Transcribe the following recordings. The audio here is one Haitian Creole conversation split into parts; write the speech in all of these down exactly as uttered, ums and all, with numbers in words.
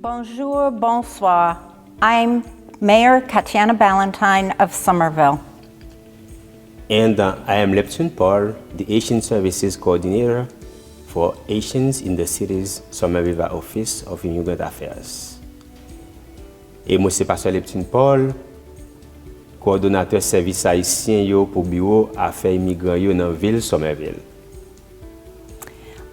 Bonjour, bonsoir. I'm Mayor Katiana Ballantyne of Somerville. And uh, I am Leptune Paul, the Haitian Services Coordinator for Haitians in the Cities, Somerville Office of Immigrant Affairs. E mwen se Pastè Leptune Paul, kowòdonatè sèvis ayisyen yo pou biwo afè imigran yo nan vil Somerville.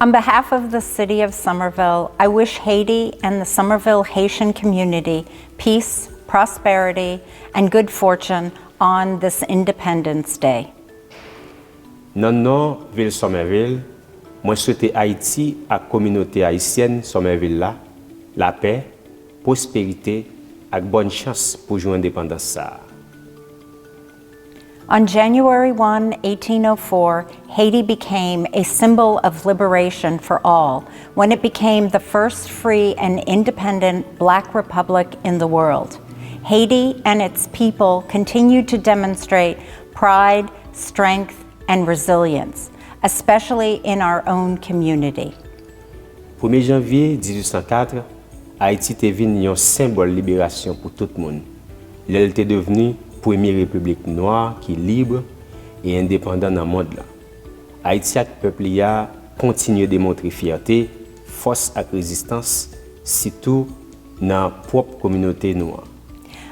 On behalf of the city of Somerville, I wish Haiti and the Somerville Haitian community peace, prosperity, and good fortune on this Independence Day. Nan non vil Somerville, mwen swete Ayiti ak kominote ayisyèn Somerville la, lapè, pwosperite, ak bòn chans pou jou endepandans sa a. On January one, eighteen oh four, Haiti became a symbol of liberation for all when it became the first free and independent black republic in the world. Haiti and its people continued to demonstrate pride, strength, and resilience, especially in our own community. Premye janvye dizuit san kat, Ayiti te vin yon senbòl liberasyon pou tout moun, lè l te devni premye repiblik nwa ki lib e endepandan nan mond lan. Ayiti ak pèp li a kontinye demontre fyète, fòs ak rezistans, sitou nan pwòp kominote nou an.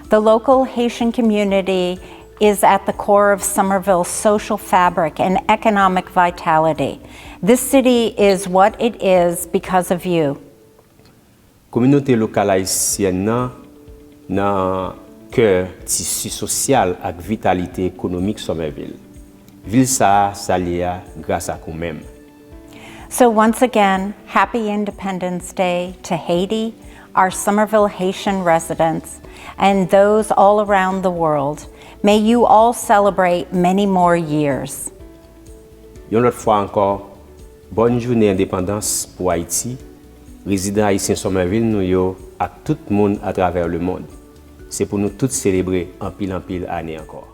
The local Haitian community is at the core of Somerville's social fabric and economic vitality. This city is what it is because of you. Kominote lokal ayisyèn nan nan kè tisi sosyal ak vitalite ekonomik Somerville. Vil sa a sa l ye a gras ak ou menm. So, once again, happy Independence Day to Haiti, our Somerville Haitian residents, and those all around the world. May you all celebrate many more years. Yon lòt fwa ankò, bòn jounen endepandans pou Ayiti, rezidan ayisyen Somerville nou yo ak tout moun atravè lemonn. Se pou nou tout selebre anpil anpil ane ankò.